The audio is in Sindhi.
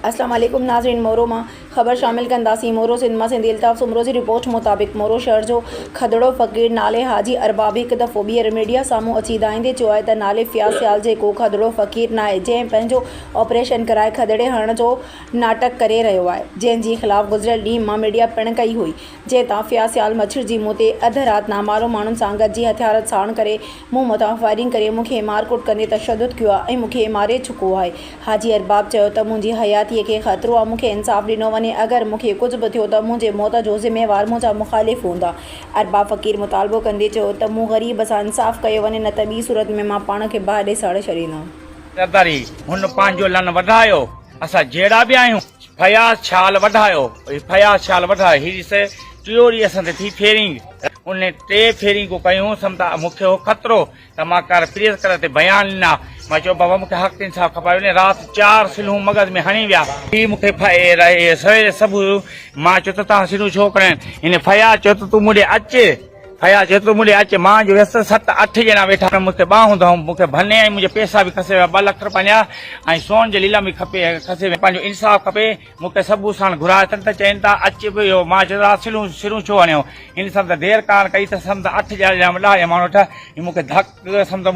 اسلام عليڪم ناظرين مورو مان خبر شامل ڪنداسين مورو سنڌ مان سنڌي الطاف سومرو جي رپورٽ مطابق مورو شهر جو کدڙو فقير نالي حاجي ارباب هڪ دفعو ٻيهر ميڊيا سامهون اچي دانهيندي چيو آهي ته نالي فياض سيال جيڪو کدڙو فقير ناهي جنهن پنهنجو آپريشن ڪرائي کدڙي هڻڻ جو ناٽڪ ڪري رهيو آهي جنهن جي خلاف گذريل ڏينهن مان ميڊيا پڻ ڪئي هئي جنهن تان فياض سيال مڇرجي مون تي اڌ رات نامعلوم ماڻهن سان گڏجي هٿيار ساڻ ڪري مون مٿان فائرنگ ڪري مون کي مارڪٽ ڪندي تشدد ڪيو آهي ۽ مون کي ماري چڪو آهي. حاجي ارباب چيو ته منهنجي حياتيء کي خطرو آهي، مون کي انصاف ڏنو وڃي، اگر مون کي ڪجهه به ٿيو ته منهنجي موت جو ذميوار منهنجا مخالف هوندا. ارباب فقير مطالبو ڪندي چيو ته مون غريب سان انصاف ڪيو وڃي نه ته ٻي صورت ۾ مان پاڻ کي باهه ڏئي ساڙي ڇڏيندم. زرداري هن پنهنجو لن وڍايو، اسان جهڙا به آهيون. فياض ڇال وڍايو، فياض ڇال وڍايو، هي ڏس ٽيوري اسان تي ٿي فيرنگ، ان ٽي فيرنگون ڪيون، سمجهه مون کي هو خطرو ته مان ڪر پريس ڪلب تي بيان ڏنا، مان چيو بابا مون کي حق انصاف کپايو وڃي، رات چار سلهون مغز ۾ هڻي ويا. هي مون کي سويري صبح مان چيو ته توهان سلهون ڇو ڪرائين، هن فياض چيو ته تون مون ڏي اچ، فياض چيو ته تون مون ڏي اچ، مان جو ويس ته ست اٺ ڄڻا ويٺا مون کي ٻانهون ڌئون مون کي ڀني ۽ منهنجا پيسا به کسي ويا، ٻه لک رپيا ۽ سون جي ليلامي کپي کسي ويا، پنهنجو انصاف کپي. مون کي صبح ساڻ گهرائي اٿن ته چين ٿا اچ به اهو. مان چيو ته سلون سرون ڇو هڻيو؟ هن سمت دير ڪانه ڪئي ته سمت اٺ ڄڻا وڏا ۽ ماڻهو اٺ هي مون کي ڌڪ سمت.